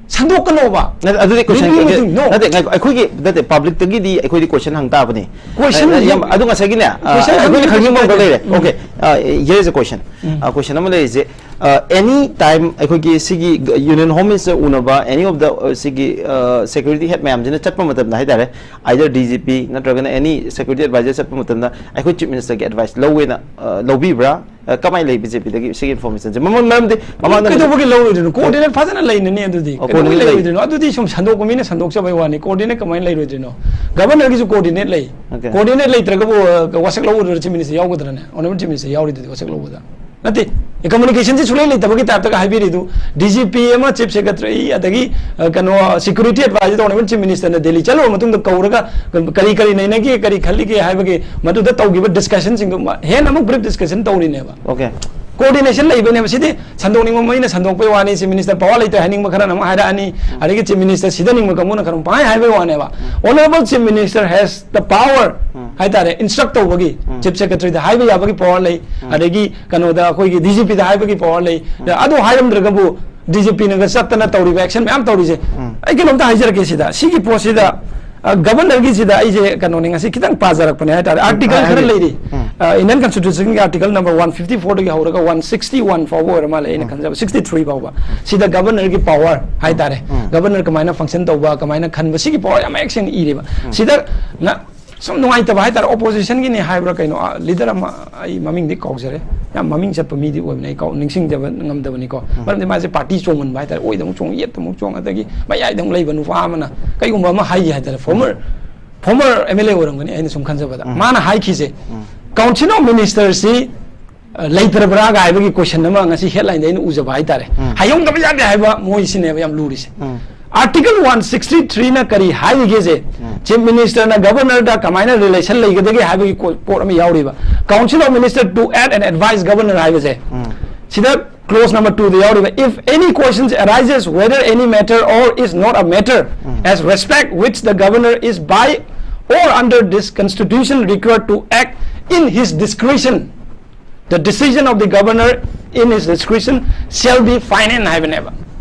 ꯁꯟꯗꯣꯛꯀꯅꯣꯕ꯫ ꯅꯠꯇꯦ, ꯑꯗꯨꯗꯤ ꯀꯣꯏꯁꯟ Review meeting, no. ꯅꯠꯇꯦ, ꯉꯥꯏꯈꯣ, ꯑꯩꯈꯣꯏꯒꯤ, ꯅꯠꯇꯦ, ꯄꯕ꯭ꯂꯤꯛꯇꯒꯤꯗꯤ ꯑꯩꯈꯣꯏꯗꯤ ꯀꯣꯏꯁꯟ ꯍꯪ ꯇꯥꯕꯅꯤ꯫ Question ꯑ, ꯍꯪꯕ- ꯌꯥꯝ, ꯑꯗꯨ ꯉꯁꯥꯏꯒꯤꯅꯦ, ꯑ, Question ꯑꯩꯈꯣꯏꯅ ꯍꯪꯕꯒꯤ ꯈꯪꯅꯤꯡꯕ ꯑꯃ question ꯂꯩꯔꯦ꯫ ꯎꯝ. Okay, uh, here is a question. ꯎꯝ. ꯑ, ꯀꯣꯏꯁꯟ ꯑꯃ ꯂꯩꯔꯤꯁꯦ, ꯑ, any time ꯑꯩꯈꯣꯏꯒꯤ ꯁꯤꯒꯤ ꯌꯨꯅꯤꯌꯟ ꯍꯣꯝ ꯃꯤꯅꯤꯁꯇꯔ ꯎꯅꯕ, any of the, ꯑ, ꯁꯤꯒꯤ, ꯑ, ꯁꯦꯀ꯭ꯌꯨꯔꯤꯇꯤ ꯍꯦꯗ ꯃꯌꯥꯝꯁꯤꯅ ꯆꯠꯄ ꯃꯇꯝꯗ ꯍꯥꯏꯇꯥꯔꯦ, either D G P ꯅꯠꯇ꯭ꯔꯒꯅ any security advisor ꯆꯠꯄ ꯃꯇꯝꯗ ꯑꯩꯈꯣꯏ ꯆꯤꯐ ꯃꯤꯅꯤꯁꯇꯔꯒꯤ ꯑꯦꯗꯚꯥꯏꯁ ꯂꯧꯋꯦꯅ, ꯑ, ꯂꯧꯕꯤꯕ꯭ꯔꯥ? ꯑ, ꯀꯃꯥꯏꯅ ꯂꯩ ꯕꯤ ꯖꯦ ꯄꯤꯗꯒꯤ ꯁꯤꯒꯤ ꯏꯟꯐꯣꯔꯃꯦꯁꯟꯁꯦ? ꯃꯃꯜ, ꯃꯔꯝꯗꯤ ꯃꯃꯥꯡꯗ ꯀꯩꯗꯧꯕꯒꯤ ꯂꯧꯔꯣꯏꯗꯣꯏꯅꯣ? ꯀꯣꯑꯣꯔꯗꯤꯅꯦꯠ ꯐꯖꯅ ꯂꯩꯅꯅꯤ ꯑꯗꯨꯗꯤ꯫ ꯑꯣ, ꯀꯩꯗꯧꯕꯒꯤ ꯀꯣꯑꯣꯔꯗꯤꯅꯦꯠ ꯂꯩ꯫ ꯂꯩꯔꯣꯏꯗꯣꯏꯅꯣ? ꯑꯗꯨꯗꯤ ꯁꯨꯝ ꯁꯟꯗꯣꯛꯄ ꯃꯤꯅ ꯁꯟꯗꯣꯛꯆꯕꯩ ꯋꯥꯅꯤ꯫ ꯀꯣꯑꯣꯔꯗꯤꯅꯦꯠ ꯀꯃꯥꯏꯅ ꯂꯩꯔꯣꯏꯗꯣꯏꯅꯣ? ꯒꯕꯔꯅꯔꯒꯤꯁꯨ ꯀꯣꯑꯣꯔꯗꯤꯅꯦꯠ ꯂꯩ꯫ Okay. ꯀꯣꯑꯣꯔꯗꯤꯅꯦꯠ ꯂꯩꯇ꯭ꯔꯒꯕꯨ, ꯑ, ꯋꯥꯁꯛ ꯂꯧꯔꯨꯗ꯭ꯔ ꯆꯤꯐ ꯃꯤꯅꯤꯁꯇꯔ ꯌꯥꯎꯒꯗ꯭ꯔꯅꯦ? ꯑꯣꯅꯔꯦꯕꯜ ꯆꯤꯐ ꯃꯤꯅꯤꯁꯇꯔ ꯌꯥꯎꯔꯤꯗꯨꯗꯤ ꯋꯥꯁꯛ ꯂꯧꯕꯗ꯫ ꯅꯠꯇꯦ, ꯀꯝꯃꯨꯅꯤꯀꯦꯁꯟꯁꯤ ꯁꯨꯡꯂꯩ ꯂꯩꯇꯕꯒꯤ ꯇꯥꯏꯞꯇꯒ ꯍꯥꯏꯕꯤꯔꯤꯗꯨ꯫ D G P ꯑꯃ, ꯆꯤꯐ ꯁꯦꯀ꯭ꯔꯦꯇꯔꯤ, ꯑꯗꯒꯤ, ꯑ, ꯀꯩꯅꯣ, ꯁꯦꯀ꯭ꯌꯨꯔꯤꯇꯤ ꯑꯦꯗꯚꯥꯏꯖꯔ, ꯑꯣꯅꯔꯦꯕꯜ ꯆꯤꯐ ꯃꯤꯅꯤꯁꯇꯔꯅ ꯗꯦꯜꯂꯤ ꯆꯠꯂꯨꯔ ꯃꯇꯨꯡꯗ ꯀꯧꯔꯒ ꯀꯔꯤ ꯀꯔꯤ ꯅꯩꯅꯒꯦ, ꯀꯔꯤ ꯈꯜꯂꯤꯒꯦ ꯍꯥꯏꯕꯒꯤ ꯃꯗꯨꯗ ꯇꯧꯈꯤꯕ ꯗꯤꯁꯀꯁꯟꯁꯤꯡꯗꯨ ꯃ-, ꯍꯦꯟꯅ ꯑꯃꯨꯛ ꯕ꯭ꯔꯤꯐ ꯗꯤꯁꯀꯁꯟ ꯇꯧꯔꯤꯅꯦꯕ꯫ Okay. ꯀꯣꯑꯣꯔꯗꯤꯅꯦꯁꯟ ꯂꯩꯕꯅꯦꯕ꯫ ꯁꯤꯗꯤ ꯁꯟꯗꯣꯛꯅꯤꯡꯕ ꯃꯤꯅ ꯁꯟꯗꯣꯛꯄꯩ ꯋꯥꯅꯤ, ꯆꯤꯐ ꯃꯤꯅꯤꯁꯇꯔ ꯄꯋꯥꯔ ꯂꯩꯇ꯭ꯔꯦ ꯍꯥꯏꯅꯤꯡꯕ ꯈꯔꯅ ꯑꯃꯨꯛ ꯍꯥꯏꯔꯛꯑꯅꯤ, ꯑꯗꯒꯤ ꯆꯤꯐ ꯃꯤꯅꯤꯁꯇꯔ ꯁꯤꯗꯅꯤꯡꯕ ꯀꯥꯡꯕꯨꯅ ꯈꯔ ꯑꯃꯨꯛ ꯄꯪꯍꯥꯏ ꯍꯥꯏꯕꯩ ꯋꯥꯅꯦꯕ꯫ Honourable Chief Minister has the power ꯍꯥꯏꯇꯥꯔꯦ, ꯏꯟꯁꯇ꯭ꯔꯛ ꯇꯧꯕꯒꯤ, ꯆꯤꯐ ꯁꯦꯀ꯭ꯔꯦꯇꯔꯤꯗ ꯍꯥꯏꯕ ꯌꯥꯕꯒꯤ ꯄꯋꯥꯔ ꯂꯩ, ꯑꯗꯒꯤ ꯀꯩꯅꯣꯗ ꯑꯩꯈꯣꯏꯒꯤ ꯗꯤ ꯖꯤ ꯄꯤꯗ ꯍꯥꯏꯕꯒꯤ ꯄꯋꯥꯔ ꯂꯩ꯫ ꯑꯗꯨ ꯍꯥꯏꯔꯝꯗ꯭ꯔꯒꯕꯨ ꯗꯤ ꯖꯤ ꯄꯤꯅꯒ ꯆꯠꯇꯅ ꯇꯧꯔꯤꯕ ꯑꯦꯛꯁꯟ ꯃꯌꯥꯝ ꯇꯧꯔꯤꯁꯦ, ꯑꯩ ꯀꯩꯅꯣꯝꯇ ꯍꯥꯏꯖꯔꯛꯀꯦ ꯁꯤꯗ, ꯁꯤꯒꯤ ꯄꯣꯠꯁꯤꯗ, ꯑ, ꯒꯕꯔꯅꯔꯒꯤꯁꯤꯗ ꯑꯩꯁꯦ ꯀꯩꯅꯣꯅꯤ, ꯉꯁꯤ ꯈꯤꯇꯪ ꯄꯥꯖꯔꯛꯄꯅꯦ ꯍꯥꯏꯇꯥꯔꯦ꯫ ꯑꯥꯔꯇꯤꯀꯜ ꯈꯔ ꯍꯥꯏꯕꯤꯌꯨ꯫ ꯂꯩꯔꯤ꯫ ꯑ, ꯏꯟꯗꯤꯌꯟ ꯀꯟꯁꯇꯤꯇ꯭ꯌꯨꯁꯟꯒꯤ ꯑꯥꯔꯇꯤꯀꯜ ꯅꯝꯕꯔ ꯋꯥꯟ ꯐꯤꯐꯇꯤ ꯐꯣꯔꯗꯒꯤ ꯍꯧꯔꯒ ꯋꯥꯟ ꯁꯤꯛꯁꯇꯤ ꯋꯥꯟ ꯐꯥꯎꯕ ꯑꯣꯏꯔ ꯃꯥꯜꯂꯦ, ꯑꯩꯅ ꯈꯟꯖꯕ, ꯁꯤꯛꯁꯇꯤ ꯊ꯭ꯔꯤ ꯐꯥꯎꯕ꯫ ꯁꯤꯗ ꯒꯕꯔꯅꯔꯒꯤ ꯄꯋꯥꯔ ꯍꯥꯏꯇꯥꯔꯦ, ꯒꯕꯔꯅꯔ ꯀꯃꯥꯏꯅ ꯐꯪꯁꯟ ꯇꯧꯕ, ꯀꯃꯥꯏꯅ ꯈꯟꯕ, ꯁꯤꯒꯤ ꯄꯋꯥꯔ ꯌꯥꯝ ꯃꯌꯦꯛ ꯁꯦꯡꯅ ꯏꯔꯦꯕ꯫ ꯁꯤꯗ ꯅ-, ꯁꯨꯝ ꯅꯨꯡꯉꯥꯏꯇꯕ ꯍꯥꯏꯇꯥꯔꯦ, ꯑꯣꯄꯣꯖꯤꯁꯟꯒꯤꯅꯤ ꯍꯥꯏꯕ꯭ꯔꯥ ꯀꯩꯅꯣ, ꯑ, ꯂꯤꯗꯔ ꯑꯃ, ꯑꯩ ꯃꯃꯤꯡꯗꯤ ꯀꯥꯎꯖꯔꯦ, ꯌꯥꯝ ꯃꯃꯤꯡ ꯆꯠꯄ ꯃꯤꯗꯤ ꯑꯣꯏꯕꯅꯤ, ꯑꯩ ꯀꯥꯎ-, ꯅꯤꯡꯁꯤꯡꯖꯕ ꯉꯝꯗꯕꯅꯤꯀꯣ꯫ ꯃꯔꯝꯗꯤ ꯃꯥꯁꯦ ꯄꯥꯔꯇꯤ ꯆꯣꯡꯃꯟꯕ ꯍꯥꯏꯇꯥꯔꯦ, ꯑꯣꯏꯗ ꯑꯃꯨꯛ ꯆꯣꯡ, ꯌꯦꯠꯇ ꯑꯃꯨꯛ ꯆꯣꯡ, ꯑꯗꯒꯤ ꯃꯌꯥꯏꯗ ꯑꯃꯨꯛ ꯂꯩꯕ ꯅꯨꯄꯥ ꯑꯃꯅ ꯀꯩꯒꯨꯝꯕ ꯑꯃ ꯍꯥꯏꯈꯤ ꯍꯥꯏꯇꯥꯔꯦ, former, former M L A ꯑꯣꯏꯔꯝꯒꯅꯤ, ꯑꯩꯅ ꯁꯨꯝ ꯈꯟꯖꯕꯗ꯫ ꯃꯥꯅ ꯍꯥꯏꯈꯤꯁꯦ, ꯀꯥꯎꯟꯁꯤꯜ ꯑꯣꯐ ꯃꯤꯅꯤꯁꯇꯔꯁꯤ ꯑ, ꯂꯩꯇ꯭ꯔꯕ꯭ꯔꯥꯒ ꯍꯥꯏꯕꯒꯤ ꯀꯣꯏꯁꯟ ꯑꯃ ꯉꯁꯤ ꯍꯦꯗꯂꯥꯏꯟꯗ ꯑꯩꯅ ꯎꯖꯕ ꯍꯥꯏꯇꯥꯔꯦ꯫ ꯍꯥꯏꯍꯧꯗꯕ ꯌꯥꯗꯦ ꯍꯥꯏꯕ ꯃꯣꯏꯁꯤꯅꯦꯕ ꯌꯥꯝ ꯂꯨꯔꯤꯁꯦ꯫ ꯑꯥꯔꯇꯤꯀꯜ ꯋꯥꯟ ꯁꯤꯛꯁꯇꯤ ꯊ꯭ꯔꯤꯅ ꯀꯔꯤ ꯍꯥꯏꯔꯤꯒꯦꯁꯦ, ꯆꯤꯐ ꯃꯤꯅꯤꯁꯇꯔꯅ ꯒꯕꯔꯅꯔꯗ ꯀꯃꯥꯏꯅ ꯔꯤꯂꯦꯁꯟ ꯂꯩꯒꯗꯒꯦ ꯍꯥꯏꯕꯒꯤ ꯀꯣ-, ꯄꯣꯠ ꯑꯃ ꯌꯥꯎꯔꯤꯕ꯫ Council of Minister to act and advise governor ꯍꯥꯏꯕꯁꯦ, ꯁꯤꯗ ꯀ꯭ꯂꯣꯖ ꯅꯝꯕꯔ ꯇꯨꯗ ꯌꯥꯎꯔꯤꯕ, "If any questions arises whether any matter or is not a matter as respect which the governor is by or under this constitution required to act in his discretion, the decision of the governor in his discretion shall be final" ꯍꯥꯏꯕꯅꯦꯕ꯫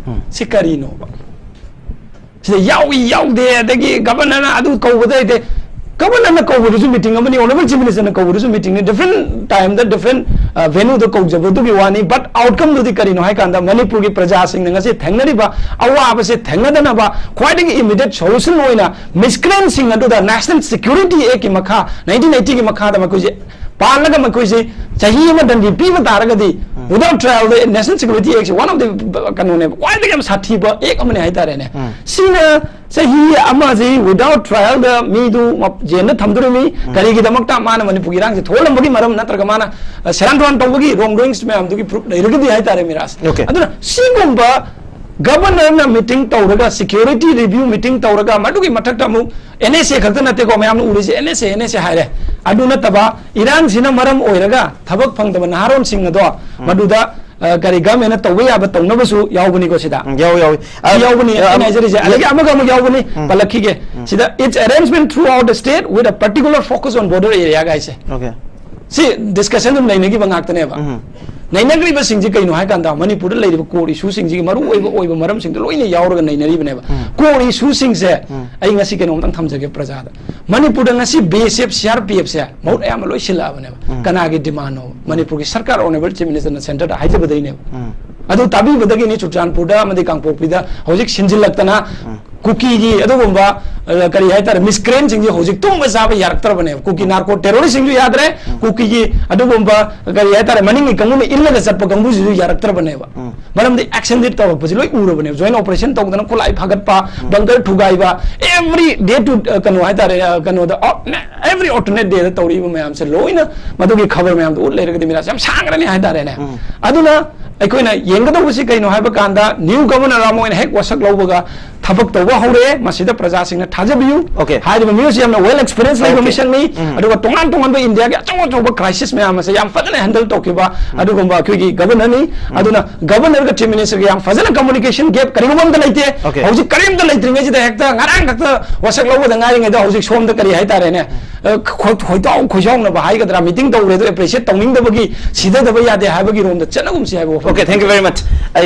ꯁꯤ ꯀꯔꯤꯅꯣꯕ? ꯁꯤꯗ ꯌꯥꯎꯏ ꯌꯥꯎꯗꯦ, ꯑꯗꯒꯤ ꯒꯕꯔꯅꯔꯅ ꯑꯗꯨ ꯀꯧꯕꯗ ꯂꯩꯇꯦ꯫ ꯒꯕꯔꯅꯔꯅ ꯀꯧꯕꯗꯨꯁꯨ ꯃꯤꯇꯤꯡ ꯑꯃꯅꯤ, ꯑꯣꯅꯔꯦꯕꯜ ꯆꯤꯐ ꯃꯤꯅꯤꯁꯇꯔꯅ ꯀꯧꯕꯗꯨꯁꯨ ꯃꯤꯇꯤꯡꯅꯤ, ꯗꯤꯐ꯭ꯔꯦꯟ ꯇꯥꯏꯝꯗ ꯗꯤꯐ꯭ꯔꯦꯟ, ꯑ, ꯚꯦꯅ꯭ꯌꯨꯗ ꯀꯧꯖꯕꯗꯨꯒꯤ ꯋꯥꯅꯤ꯫ ꯕꯠ ꯑꯥꯎꯠꯀꯝꯗꯨꯗꯤ ꯀꯔꯤꯅꯣ ꯍꯥꯏ ꯀꯥꯟꯗ, ꯃꯅꯤꯄꯨꯔꯒꯤ ꯄ꯭ꯔꯖꯥꯁꯤꯡꯅ ꯉꯁꯤ ꯊꯦꯡꯅꯔꯤꯕ ꯑꯋꯥꯕꯁꯦ ꯊꯦꯡꯅꯗꯅꯕ ꯈ꯭ꯋꯥꯏꯗꯒꯤ ꯏꯃꯤꯗꯤꯌꯦꯠ ꯁꯣꯂꯨꯁꯟ ꯑꯣꯏꯅ ꯃꯤꯁꯀ꯭ꯔꯦꯟꯁꯤꯡ ꯑꯗꯨꯗ ꯅꯦꯁꯅꯦꯜ ꯁꯦꯀ꯭ꯌꯨꯔꯤꯇꯤ ꯑꯦꯛꯀꯤ ꯃꯈꯥ, ꯅꯥꯏꯟꯇꯤꯟ ꯑꯩꯠꯇꯤꯒꯤ ꯃꯈꯥꯗ ꯃꯈꯣꯏꯁꯦ ꯄꯥꯜꯂꯒ ꯃꯈꯣꯏꯁꯦ ꯆꯍꯤ ꯑꯃ ꯗꯟꯗꯤ ꯄꯤꯕ ꯇꯥꯔꯒꯗꯤ, without trial the National Security Act say one of the ꯀꯩꯅꯣꯅꯦꯕ, ꯈ꯭ꯋꯥꯏꯗꯒꯤ ꯌꯥꯝ ꯁꯥꯊꯤꯕ ꯑꯦꯛ ꯑꯃꯅꯦ ꯍꯥꯏꯇꯥꯔꯦꯅꯦ꯫ ꯁꯤꯅ ꯆꯍꯤ ꯑꯃꯁꯤ without trial ꯗ ꯃꯤꯗꯨ ꯃ-, ꯖꯦꯜꯗ ꯊꯝꯗꯣꯔꯤꯃꯤ꯫ ꯀꯔꯤꯒꯤꯗꯃꯛꯇ? ꯃꯥꯅ ꯃꯅꯤꯄꯨꯔꯒꯤ ꯏꯔꯥꯡꯁꯦ ꯊꯣꯛꯍꯜꯂꯝꯕꯒꯤ ꯃꯔꯝ ꯅꯠꯇ꯭ꯔꯒ ꯃꯥꯅ, ꯑ, ꯁꯦꯔꯥꯟ ꯇꯨꯔꯥꯟ ꯇꯧꯕꯒꯤ wrong doings ꯃꯌꯥꯝꯗꯨꯒꯤ ꯄ꯭ꯔꯨꯐ ꯂꯩꯔꯒꯗꯤ ꯍꯥꯏꯇꯥꯔꯦ, ꯃꯤꯔꯥꯖ꯫ ꯑꯗꯨꯅ ꯁꯤꯒꯨꯝꯕ ꯒꯕꯔꯅꯔꯅ ꯃꯤꯇꯤꯡ ꯇꯧꯔꯒ, ꯁꯦꯀ꯭ꯌꯨꯔꯤꯇꯤ ꯔꯤꯚ꯭ꯌꯨ ꯃꯤꯇꯤꯡ ꯇꯧꯔꯒ, ꯃꯗꯨꯒꯤ ꯃꯊꯛꯇ ꯑꯃꯨꯛ ꯑꯦꯟ ꯑꯦꯁ ꯑꯦ ꯈꯛꯇ ꯅꯠꯇꯦꯀꯣ ꯃꯌꯥꯝꯅ ꯎꯔꯤꯁꯦ, ꯑꯦꯟ ꯑꯦꯁ ꯑꯦ, ꯑꯦꯟ ꯑꯦꯁ ꯑꯦ ꯍꯥꯏꯔꯦ꯫ ꯑꯗꯨ ꯅꯠꯇꯕ ꯏꯔꯥꯡꯁꯤꯅ ꯃꯔꯝ ꯑꯣꯏꯔꯒ ꯊꯕꯛ ꯐꯪꯗꯕ ꯅꯍꯥꯔꯣꯟꯁꯤꯡ ꯑꯗꯣ ꯃꯗꯨꯗ, ꯑ, ꯀꯔꯤ, ꯒꯚꯔꯟꯃꯦꯟꯠꯅ ꯇꯧꯕ ꯌꯥꯕ ꯇꯧꯅꯕꯁꯨ ꯌꯥꯎꯕꯅꯤꯀꯣ ꯁꯤꯗ꯫ ꯎꯝ, ꯌꯥꯎ ꯌꯥꯎꯏ꯫ ꯑ, ꯁꯤ ꯌꯥꯎꯕꯅꯤ, ꯑ, ꯑꯩꯅ ꯍꯥꯏꯖꯔꯤꯁꯦ꯫ ꯌꯥ- ꯑꯗꯒꯤ ꯑꯃꯒ ꯑꯃꯨꯛ ꯌꯥꯎꯕꯅꯤ, ꯄꯜꯂꯛꯈꯤꯒꯦ꯫ ꯁꯤꯗ, "Its arrangement throughout the state with a particular focus on border area" ꯒꯥꯏꯁꯦ꯫ Okay. ꯁꯤ ꯗꯤꯁꯀꯁꯟ ꯑꯗꯨꯝ ꯂꯩꯅꯈꯤꯕ ꯉꯥꯛꯇꯅꯦꯕ꯫ ꯅꯩꯅꯈ꯭ꯔꯤꯕꯁꯤꯡꯁꯤ ꯀꯩꯅꯣ ꯍꯥꯏ ꯀꯥꯟꯗ, ꯃꯅꯤꯄꯨꯔꯗ ꯂꯩꯔꯤꯕ core issue ꯁꯤꯡꯁꯤꯒꯤ ꯃꯔꯨ ꯑꯣꯏꯕ ꯑꯣꯏꯕ ꯃꯔꯝꯁꯤꯡꯗꯣ ꯂꯣꯏꯅ ꯌꯥꯎꯔꯒ ꯅꯩꯅꯔꯤꯕꯅꯦꯕ꯫ Core issue ꯁꯤꯡꯁꯦ ꯑꯩ ꯉꯁꯤ ꯀꯩꯅꯣꯝꯇꯪ ꯊꯝꯖꯒꯦ ꯄ꯭ꯔꯖꯥꯗ꯫ ꯃꯅꯤꯄꯨꯔꯗ ꯉꯁꯤ B S F, C R P F ꯁꯦ ꯃꯍꯨꯠ ꯑꯌꯥꯝꯕ ꯂꯣꯏ ꯁꯤꯜꯂꯛꯑꯕꯅꯦꯕ꯫ ꯀꯅꯥꯒꯤ demand ꯅꯣ? ꯃꯅꯤꯄꯨꯔꯒꯤ ꯁꯔꯀꯥꯔ, Honourable Chief Minister ꯅ centre ꯗ ꯍꯥꯏꯖꯕꯗꯩꯅꯦꯕ꯫ ꯑꯗꯨ ꯇꯥꯕꯤꯕꯗꯒꯤꯅꯤ ꯆꯨꯔꯆꯥꯟꯄꯨꯔꯗ ꯑꯃꯗꯤ ꯀꯥꯡꯄꯣꯛꯄꯤꯗ ꯍꯧꯖꯤꯛ ꯁꯤꯟꯖꯤꯜꯂꯛꯇꯅ ꯀꯨꯀꯤꯒꯤ ꯑꯗꯨꯒꯨꯝꯕ, ꯑ, ꯀꯔꯤ ꯍꯥꯏꯇꯥꯔꯦ, ꯃꯤꯁꯀ꯭ꯔꯦꯟꯁꯤꯡꯁꯦ ꯍꯧꯖꯤꯛ ꯇꯨꯝꯕ ꯆꯥꯕ ꯌꯥꯔꯛꯇ꯭ꯔꯕꯅꯦꯕ꯫ ꯀꯨꯀꯤ ꯅꯥꯔꯀꯣ ꯇꯦꯔꯣꯔꯤꯁꯁꯤꯡꯁꯨ ꯌꯥꯗ꯭ꯔꯦ, ꯀꯨꯀꯤꯒꯤ ꯑꯗꯨꯒꯨꯝꯕ, ꯀꯔꯤ ꯍꯥꯏꯇꯥꯔꯦ, ꯃꯅꯤꯡꯒꯤ ꯀꯥꯡꯕꯨꯅ ꯏꯜꯂꯒ ꯆꯠꯄ ꯀꯥꯡꯕꯨꯁꯤꯁꯨ ꯌꯥꯔꯛꯇ꯭ꯔꯕꯅꯦꯕ꯫ ꯃꯔꯝꯗꯤ action ꯗꯤ ꯇꯧꯔꯛꯄꯁꯤ ꯂꯣꯏ ꯎꯔꯕꯅꯦꯕ꯫ Joint operation ꯇꯧꯗꯅ ꯈꯨꯠꯂꯥꯏ ꯐꯥꯒꯠꯄ, bunker ꯊꯨꯒꯥꯏꯕ, every day to, ꯑ, ꯀꯩꯅꯣ ꯍꯥꯏꯇꯥꯔꯦ, ꯑ, ꯀꯩꯅꯣꯗ, ꯑ, every alternate day ꯗ ꯇꯧꯔꯛꯏꯕ ꯃꯌꯥꯝꯁꯦ ꯂꯣꯏꯅ ꯃꯗꯨꯒꯤ ꯈꯕꯔ ꯃꯌꯥꯝꯗꯣ ꯎꯠ ꯂꯩꯔꯒꯗꯤ ꯃꯤꯔꯥꯁꯦ ꯌꯥꯝ ꯁꯥꯡꯈ꯭ꯔꯅꯤ ꯍꯥꯏꯇꯥꯔꯦꯅꯦ꯫ ꯑꯗꯨꯅ ꯑꯩꯈꯣꯏꯅ ꯌꯦꯡꯒꯗꯧꯕꯁꯤ ꯀꯩꯅꯣ ꯍꯥꯏꯕ ꯀꯥꯟꯗ, new governor ꯑꯃ ꯑꯣꯏꯅ ꯍꯦꯛ ꯋꯥꯁꯛ ꯂꯧꯕꯒ ꯊꯕꯛ ꯇꯧꯕ ꯍꯧꯔꯦ꯫ ꯃꯁꯤꯗ ꯄ꯭ꯔꯖꯥꯁꯤꯡꯅ ꯊꯥꯖꯕꯤꯌꯨ꯫ Okay. ꯍꯥꯏꯔꯤꯕ ꯃꯤꯑꯣꯏꯁꯤ ꯌꯥꯝꯅ well experience ꯂꯩꯕ Okay. ꯃꯤꯁꯛꯅꯤ꯫ ꯑꯗꯨꯒ ꯇꯣꯉꯥꯟ ꯇꯣꯉꯥꯟꯕ ꯏꯟꯗꯤꯌꯥꯒꯤ ꯑꯆꯧ ꯑꯆꯧꯕ crisis ꯃꯌꯥꯝ ꯑꯁꯦ ꯌꯥꯝ ꯐꯖꯅ handle ꯇꯧꯈꯤꯕ ꯑꯗꯨꯒꯨꯝꯕ ꯑꯩꯈꯣꯏꯒꯤ governor ꯅꯤ꯫ ꯑꯗꯨꯅ governor ꯒ Chief Minister ꯒ ꯌꯥꯝ ꯐꯖꯅ communication gap ꯀꯔꯤꯒꯨꯝꯕ ꯑꯝꯇ ꯂꯩꯇꯦ꯫ Okay. ꯍꯧꯖꯤꯛ ꯀꯔꯤꯝꯇ ꯂꯩꯇ꯭ꯔꯤꯉꯩꯁꯤꯗ ꯍꯦꯛꯇ ꯉꯔꯥꯡ ꯈꯛꯇ ꯋꯥꯁꯛ ꯂꯧꯕꯗ ꯉꯥꯏꯔꯤꯉꯩꯗ ꯍꯧꯖꯤꯛ ꯁꯣꯝꯗ ꯀꯔꯤ ꯍꯥꯏꯇꯥꯔꯦꯅꯦ, ꯑ, ꯈꯣꯏ-, ꯈꯣꯏꯗꯥꯎ ꯈꯣꯏꯖꯥꯎꯅꯕ ꯍꯥꯏꯒꯗ꯭ꯔꯥ, meeting ꯇꯧꯔꯦ ꯑꯗꯨ appreciate ꯇꯧꯅꯤꯡꯗꯕꯒꯤ ꯁꯤꯊꯗꯕ ꯌꯥꯗꯦ ꯍꯥꯏꯕꯒꯤ ꯔꯣꯝꯗ ꯆꯠꯅꯒꯨꯝꯁꯤ ꯍꯥꯏꯕ ꯋꯥꯐꯝ꯫ Okay, thank you very much.